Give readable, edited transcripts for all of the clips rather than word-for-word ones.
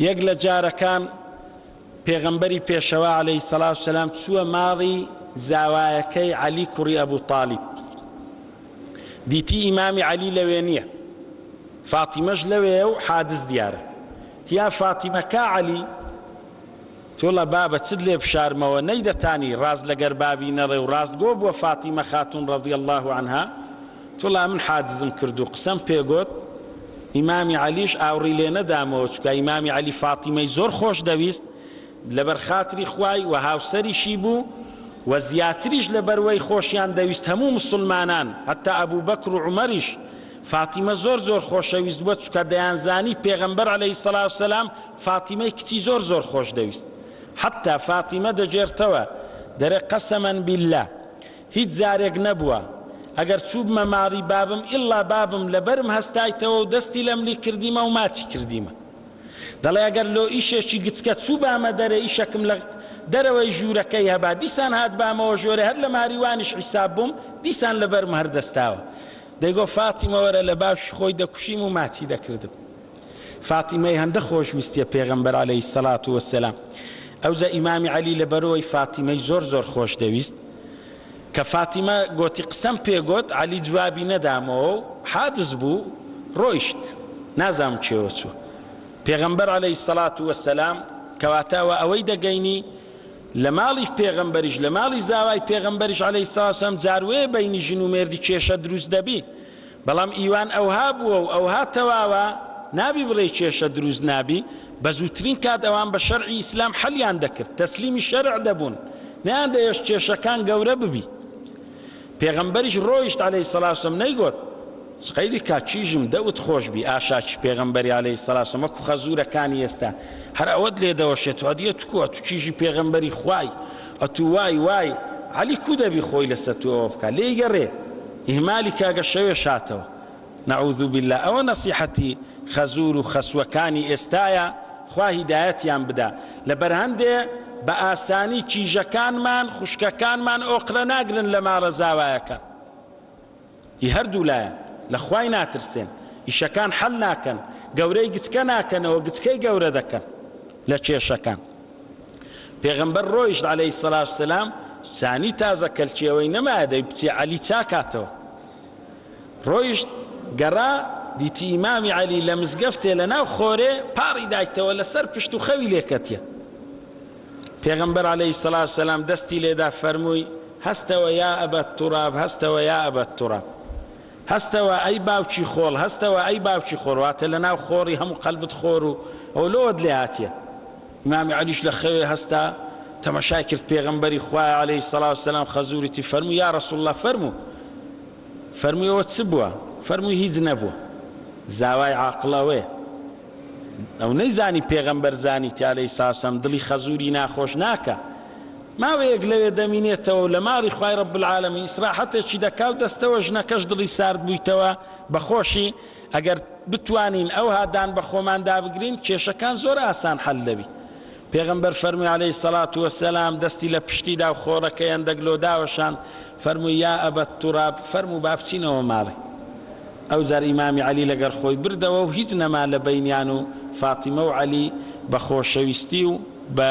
یەک لە جارەکان پێغەمبەری پێشەوا عەلەیهی سەڵات و سەلام چووە ماڵی زاوایەکەی عەلی کوڕی ئەبو تالیب دیتی ئیمامی عەلی لەوێ نییە فاتیمەش لەوێیە و حادس دیارە تیا فاتیمە کا عەلی توڵە بابە چت لێ بشارمەوە نەیدەتانی ڕاست لەگەر بابی نەڵێ و ڕاستگۆ بووە فاتیمە خاتوون ڕەضی اللە عنها توڵا من حادزم کرد و قسەم پێ گۆت ئیمامی عەلیش ئاوڕی لێ نەدامەوە چونکە ئیمامی عەلی فاتیمەی زۆر خۆش دەویست لەبەر خاتری خوای و هاوسەریشی بوو و زیاتریش لەبەروەی خۆشیان دەویست هەموو موسڵمانان هەتا ئەبوبەکر و عومەریش فاتیمە زۆر زۆر خۆشەویست بووە چونکە دەیانزانی پێغەمبەر علیە الصلوە والسلام فاتیمەی کچی زۆر زۆر خۆش دەویست حەتا فاتیمە دەگێرتەوە دەرێ قسما باللە هیچ جارێک نەبووە ئەگەر چووبمە ماڵی بابم ئیڵا بابم لەبەرم هەستایتەوە و دەستی لەملی کردیمە و ماچی کردیمە دەڵێ ئەگەر لۆ ئیشێکی گچکە چووبامە دەرێ ئیشەکم لە دەرەوەی ژوورەکەی هەبا دیسان هاتبامەوە ژۆرێ هەر لە ماریوانیش حیساب بووم دیسان لەبەرم هەر دەستاوە دەیگۆ فاتیمە وەرە لە باوشی خۆی دەکوشیم و ماچی دەکردم. فاتیمەی هەندە خۆشویستیە پێغەمبەر علیە الصلوە و السلام. ئەوجا ئیمامی عەلی لەبەرئەوەی فاتیمەی زۆر زۆر خۆش دەویست کە فاتیمە گۆتی قسەم پێ گۆت عەلی جوابی نەدامەوە و حادس بوو ڕۆیشت نازانم کێوە چووە پێغەمبەر علیە الصلوە و السلام کەواتە ئەوە ئەوەی دەگەینی لە ماڵی پێغەمبەریش لە ماڵی زاوای پێغەمبەریش علیە الصلوە والسلام جاروەیە بەینی ژن و مێردی کێشە دروست دەبی بەڵام ئیوان ئەوها بووە و ئەوها تەواوە نابی بڵێی کێشە دروست نابی بە زووترین کات ئەوان بە شەرعی ئیسلام حەلیان دەکرد تەسلیمی شەرع دەبوون نەیان دەهێشت کێشەکان گەورە ببی پێغەمبەریش ڕۆیشت عەلەیهی سەڵات وسلام نەیگۆت قەیدی کا کیژم دەوت خۆش بی ئاشاکی پێغەمبەری عەلەیهی سەڵات وسلام وەکو خەزوورەکانی ئێستا هەر ئەوەت لێ دەوەشێت ئەدیە تکو ئەتو کیژی پێغەمبەری خوای ئەتو وای وای عەلی کو دەبی خۆی لەسەر تو ئەوە بکا لێی گەڕێ ئیهمالی کە ئەگەر شەوێش هاتەوە نعوذ باللە ئەوە نەسیحەتی خەزور و خەسوەکانی ئێستایە خوا هیدایەتیان بدا لەبەر هەندێ بە ئاسانی کیژەکانمان خوشکەکانمان ئۆقرە ناگرن لە ماڵە زاوایەکان ی هەردوو لایان لە خوای ناترسێن ئیشەکان حەل ناکەن گەورەی گچکە ناکەنەوە گچکەی گەورە دەکەن لە کێشەکان پێغەمبەر ڕۆیشت عەلەیهی سەلات وسەلام زانی تازە کەلکی ئەوەی نەمایە دەی بچێ عەلی چاکاتەوە ڕۆیشت گەڕا دیتی ئیمامی عەلی لە مزگەفتێ لە ناو خۆرێ پاڕی دایتەوە لەسەر پشت و خەوی لێکەتیە پێغەمبەر عەلەیهی سەلات وسەلام دەستی لێدا فەرمووی هەستەوە یا ئەبە توراب هەستەوە یا ئەبە توراب هەستەوە ئەی باوکی خۆڵ هەستەوە ئەی باوکی خۆڵ واتە لەناو خۆڕی هەموو قەلبت خۆر و ئەوە لۆت لێ هاتیە ئیمامی عەلیش لە خەوێ هەستا تەمەشای کرد پێغەمبەری خوایە عەلەیهی سەڵات وسەلام خەزوریتی فەرموو یا رسول اللە فەرموو فەرمووی ئەوە چ بووە فەرمووی هیچ نەبووە زاوای عاقڵ ئەوەیە ئەو نەیزانی پێغەمبەر زانیتی عەلەیهی سەڵات وسەلام دڵی خەزوری ناخۆش ناکا ماوەیەک لەوێ دەمینێتەوە و لە ماڵی خوای رب العالمین ئیسراحەتێکی دەکا و دەستەوە ژنەکەش دڵی سارد بوویتەوە بەخۆشی ئەگەر بتوانین ئەوها دان بە خۆمان دابگرین کێشەکان زۆر ئاسان حەل دەبی پێغەمبەر فەرمووی علیە الصلوة والسلام دەستی لە پشتی دا و خۆڵەکەی هەندەک لۆ داوەشاند فەرمووی یا ابا التراب فەرموو با بچینەوە ماڵێ ئەوجار ئیمامی عەلی لەگەڵ خۆی بردەوە و هیچ نەما لە بەینیان و فاتیمە و عەلی بە خۆشەویستی و بە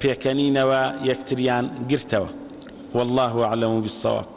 پێکەنینەوە یەکتریان گرتەوە واللە اعلم بالصواب.